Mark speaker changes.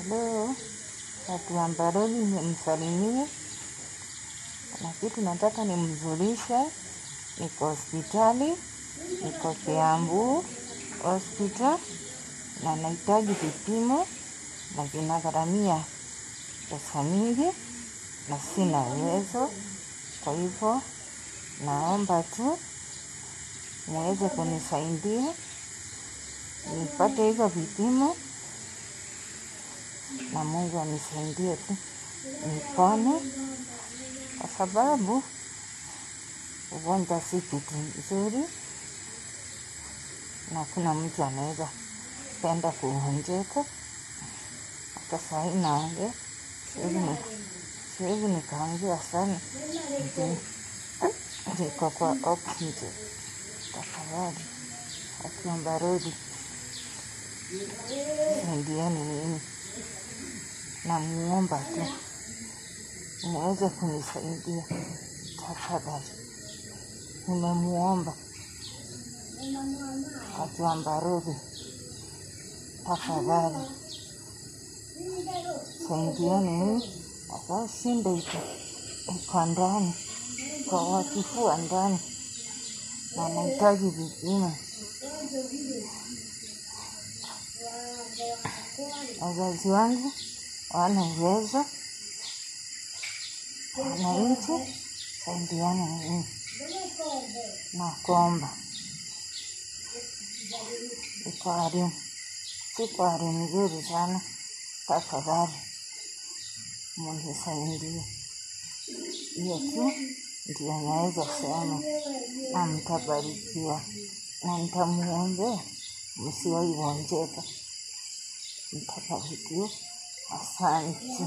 Speaker 1: Hello, watu wa Mbarali mnisalimie. Kuna kitu nataka nimjulishe. Niko hospitali, niko Kiambu hospital na nahitaji vipimo na vinagharamia pesa mingi na sina uwezo. Kwa hivyo naomba tu muweze kunisaidia nipate hizo vipimo, na Mungu anisaidie tu nipone, kwa sababu ugonjwa si kitu nzuri, na kuna mtu anaweza penda kugonjeka. Hata sahii naongea, siwezi nikaongea sana, niko kwa oxygen. Tafadhali watu wa Mbarali, saidieni mimi, namuomba tu muweze kunisaidia tafadhali. Nimemuomba watu wa Mbarali, tafadhali saidieni mimi, kwa shinda iko ndani, kwa kifua ndani, na nahitaji vipimo. Wazazi wangu hawana uwezo, wananchi, saidiani mimi, nakuomba. Iko hali, siko hali nzuri sana, tafadhali munisaidie. Hiyo tu ndio naweza sema, na mtabarikiwa, na nitamuombea msiwahi gonjeka, mtabarikiwa. Asante.